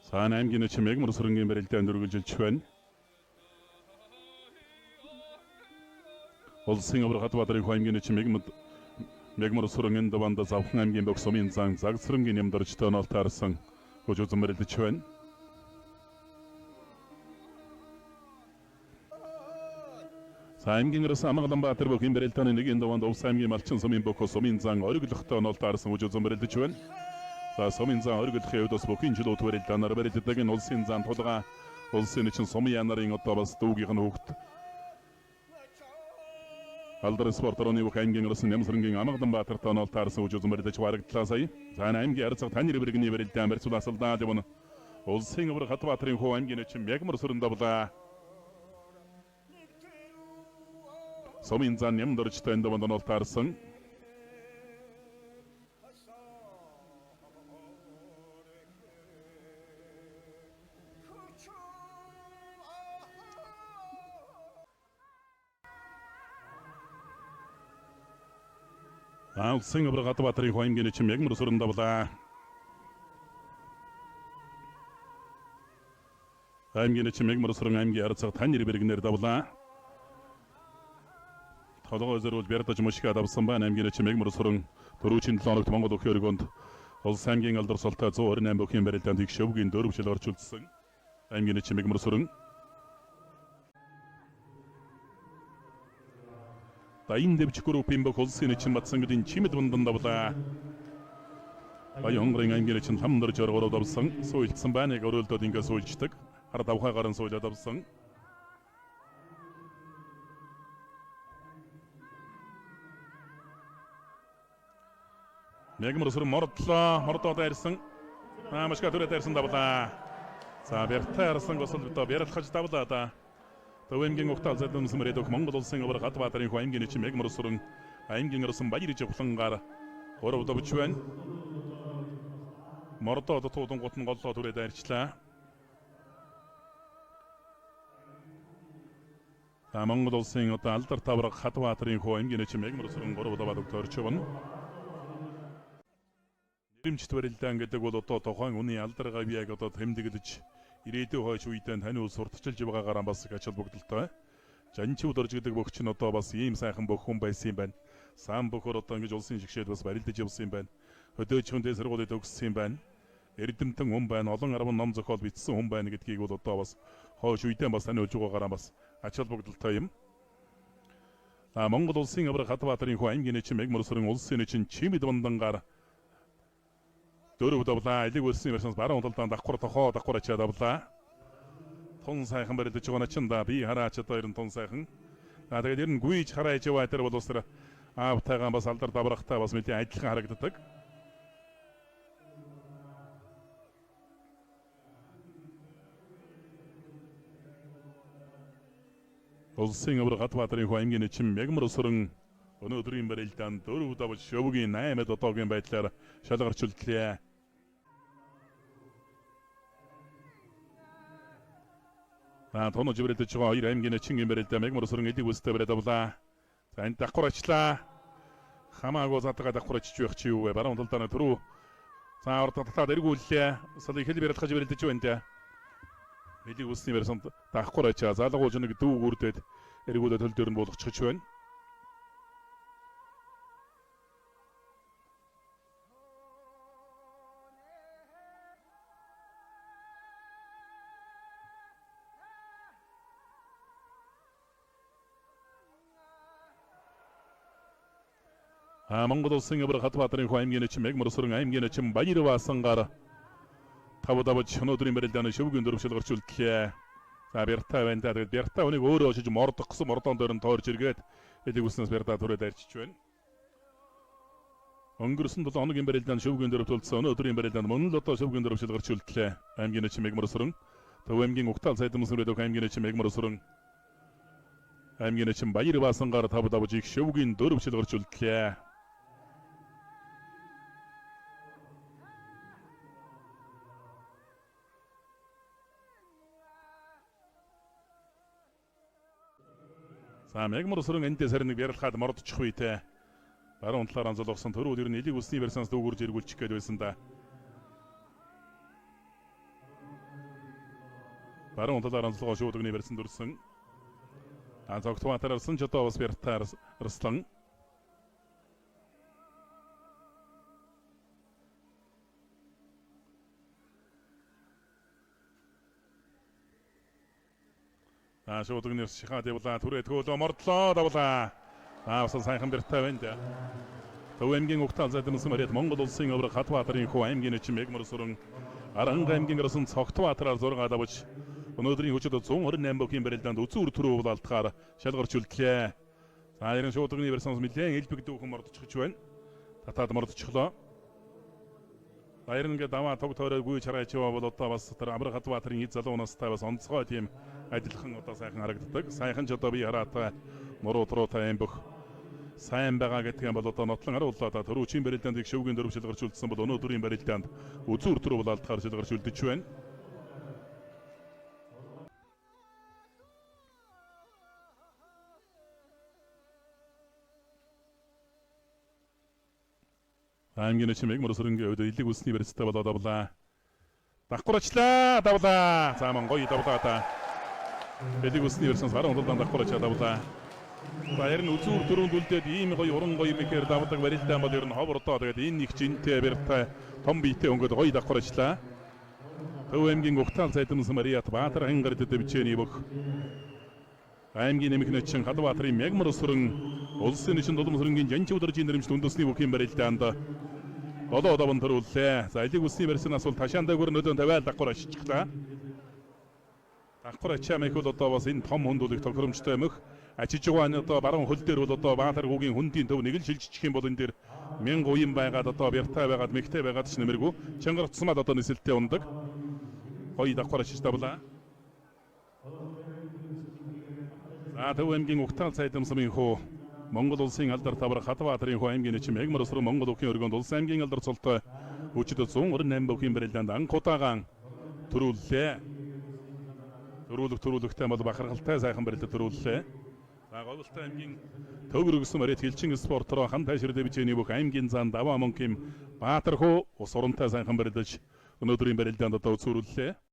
За аймгийн начин Мягмар сүрэнгийн барилдаанд үргэлжилж байна. Улсын оврог Хатбаатарын хүү аймгийн начин Мягмар сүрэн энэ даванд Завхан аймгийн бөх сумын зан Загсрангийн нямдарчтай онол таарсан хүч үзэн барилдаж байна. За аймгийн өрөөс Амгаланбаатар бүх юм барилдааны нэгэн даванд Увс аймгийн Малчин сумын бөх сумын зан ориглохтой онол таарсан хүч үзэн барилдаж байна. За сумын зан ориглохын хувьд бас бүхэн жилүүд барилдаанаар барилдадаг энэ улсын зан тулгаа улсын начин сумын янарын одоо бас дүүгийнх нь хүүхэд Алдар спорт орны бүх аймгийн өрөөс Нямсрангийн Амгаланбаатартай онол таарсан хүч үзэн барилдаж барагдлаа сая. За энэ аймгийн арцах таны бэргэний барилдаан барьцуул асалдаад явна. Улсын оврог Хатбаатарын хүү аймгийн начин Мягмар сүрэн давлаа. Сумын зан нямдарчтай энэ даванд онол таарсан. Улсын оврог Хатбаатарын хүү аймгийн начин Мягмар сүрэн давлаа. Аймгийн начин Мягмар сүрэн аймгийн арцах тань бэргнэр давлаа. Толгой зориулж бярдаж мушгаа давсан байна. Аймгийн начин Мягмар сүрэн дөрвийн 7 хоногт Монгол өхийн өргөнд улс аймгийн алдар султай 128 бүхийн барилдаанд их шөвгийн 4 жил орж үлдсэн. Аймгийн начин Мягмар сүрэн Даян дэвч группийн бүх улсын начин Батсангадын чимэд бундан давлаа. Баян хонгорын аймгийн начин ламдар жоргороо давсан. Сууйлдсан байна. Яг өрөөлдөд ингээ суулждаг. Хар давхай гарan суулаад авсан. Мягмар сүрэн мордлоо. Мордоо дайрсан. Машка түрээ дайрсан давлаа. За бяртай арсан госол битоо бярлахаж давлаа да. Төвөнгийн угтаал залуумсан мөрөдөх Монгол улсын оврог Хатбаатарын хүү аймгийн начин Мягмар сүрэн аймгийн өрсөн баяр жавхлангаар 3 давж байна. Мордоо дутуудангууд нь голлоо түрээ дайрчлаа. За Монгол улсын одоо алдар тавраг Хатбаатарын хүү аймгийн начин Мягмар сүрэн 3 даваад өгтөрч явна. Нэрэмжит барилдаан гэдэг бол одоо тухайн үнийн алдар гавьяаг одоо тэмдэглэж ирээдүйн хойч үедээ таниул сурталчилж байгаагаараа бас их ач холбогдолтой. Жанчив дорж гэдэг бөхч нь одоо бас ийм сайхан бөх хүн байсан юм байна. Саан бөхөр одоо ингэж улсын шигшээд бас барилдаж явсан юм байна. Хөдөөчхөн дээд сургуулийг төгссөн юм байна. Эрдэмтэн хүн байна. Олон арван ном зохиол бичсэн хүн байна гэдгийг бол одоо бас хойш үедээ бас таниулж байгаагаараа бас ач холбогдолтой юм. А Монгол улсын авраг Хатбаатарын хүү аймгийн начин Мягмар сүрэн улсын начин Чимэд бандангаар 4 давлаа. Элэг үлсний версионс баруун талдаан давхар тохоо давхар ачаа давлаа. Тун сайхан барилдаж байгаа начин да. Би хараач одоо ер нь тун сайхан. За тэгээд ер нь гүйж хараа ижив дээр бол усраа аавтайгаан бас алдар даврахтай бас мэдээ адилхан харагддаг. Улсын оврог Хатбаатарын хүү аймгийн начин Мягмар сүрэн өнөөдрийн барилдаанд 4 давж шөвгийн 8 одоогийн байдлаар шалгарч үлдлээ. За тонож барилдаж байгаа хоёр аймгийн начин барилдаа Мягмар сүрэн элэг үстэй бариад авлаа. За энэ давхар ачлаа. Хамаагүй задгаа давхар очиж байх чи юу вэ? Баруун талдаа түрүү. За урд талдаа эргүүллээ. Сал их хэл барилдах барилдаж байна да. Элэг үсний барьсан давхар ачаа. Залгуулж нэг дүүг үрдээд эргүүлээ төл дээр нь буулгачих байна. Монгол улсын авраг Хатбаатарын хүү аймгийн начин Мягмар сүрэн аймгийн начин Баяр баасангаар 5 давж өнөөдрийн барилдааны шөвгийн 4 шалгарч үлдлээ. За Бяртай байна да. Тэгээд Бяртай хүнийг өөрөө очиж мордох гэсэн мордон дээр нь тойрж эргээд элэг үснээс Бяртай түрээд арчиж байна. Өнгөрсөн 7 хоногийн барилдаанд шөвгийн 4 төлсөн өнөөдрийн барилдаанд мөн л одоо шөвгийн 4 шалгарч үлдлээ. Аймгийн начин Мягмар сүрэн Төв аймгийн угтаал цайдамсан рүү аймгийн начин Мягмар сүрэн аймгийн начин Баяр баасангаар 5 давж их шөвгийн 4 шалгарч үлдлээ. За Мягмар сүрэн эндээс харин нэг бярлахад мордчих үедээ баруун талаар анзуулсан төрүүд ер нь элэг үсний версионс дүүгүрж эргүүлчих гээд байсан да. Баруун талаар онцлогоо шуудагны барьсан дүрсэн. Цогтбаатар арсан ч одоо бас Бяртай Арслан. Шуудагны шихаад явлаа. Түрээ тгөөлөө мордлоо давлаа. Бас сайхан Бяртай байна. Төв аймгийн Угтаал зайдамсан Мариат Монгол улсын оврог Хатбаатарын хүү аймгийн нэчин Мегмөр сүрэн Аранга аймгийн гарсан Цогтбаатараар 6 давж өнөөдрийн хүчит 128 бүхийн барилдаанд үзүүр төрөө уулалтгаар шалгарч үлдлээ. За ерэн шуудагны барьсан нэлээд элбэг дүүхэн мордчихж байна. Татаад мордчихлоо. За ерэн ингээ даваа туг тойроо гүйж хараач яваа бол одоо бас тэр Амраг Хатбаатарын эд залуу настай бас онцгой тийм адилхан одоо сайхан харагддаг. Сайхан ч одоо би хараатай нуруу туруутай юм бөх сайн байгаа гэдэг юм бол одоо нотлон харууллаа. Төрүүчийн барилдаанд их шөвгийн дөрөв шалгарч үлдсэн бол өнөөдрийн барилдаанд үзүүр төрөв алдахаар шалгарч үлдэж байна. Аймгийн чимэг мөрсөрөнгийн хувьд элэг үсний барьцтай болоод давлаа. Давхар очлаа, давлаа. За мөн гоё давлаа та. Элэг үсний барьсан баруун талдаа давхар очоо давлаа. За ер нь үзүүр дөрөнд үлдээд ийм гоё уран гоё мэхээр давдаг барилдаан бол ер нь ховор доо. Тэгээд энэ их жинтэй барьтай том биетэй өнгөд гоё давхар очлаа. Төв аймгийн Угтаал зайдамсан Мариат Баатар хангар дэвчээний бөх. Аймгийн нэмэх нэчин Хадбаатарын Мягмар сүрэн улсын нэчин Дулам сүрэнгийн Жанч удиржийн нэрмжт үндэсний бүхийн барилдаанд 7 даван төрүүллээ. За элэг үсний барьсан асуул ташаан дээгүүр нөлөөн тавиал давхар оччихлаа. Давхар ачаа мэх бол одоо бас энэ том хүнд үлэх тохиромжтой мөх. Ачиж байгаа энэ одоо баруун хөл дээр бол одоо Баатар хүүгийн хөндийн төв нэг л шилжчих юм бол энэ дээр 1000 уян байгаад одоо бяртай байгаад мэгтэй байгаад ч нэмэргүй. Чангарч тусмаад одоо нисэлтээ ундаг. Гоё давхар очиж давлаа. За Төв аймгийн Угтаал цайдамсмын хүү Монгол улсын алдар тавар Хатбаатарын хүү аймгийн нэчин Мегмар усрын Монгол өвхийн өргөнд улс аймгийн алдар цолтой өчид 128 бүхийн барилдаанд анх удагаан төрүүллээ. Төрүүлэх төрүүлэхтэй бол бахархалтай сайхан барилдаа төрүүллээ. За Говьлтай аймгийн төв өргөсөн Мариат хилчин спортороо хан тайшир дэвжээний бүх аймгийн зан даваа мөнхийн Баатар хүү ус урантай сайхан барилдаж өнөөдрийн барилдаанд одоо үзүүрүүллээ.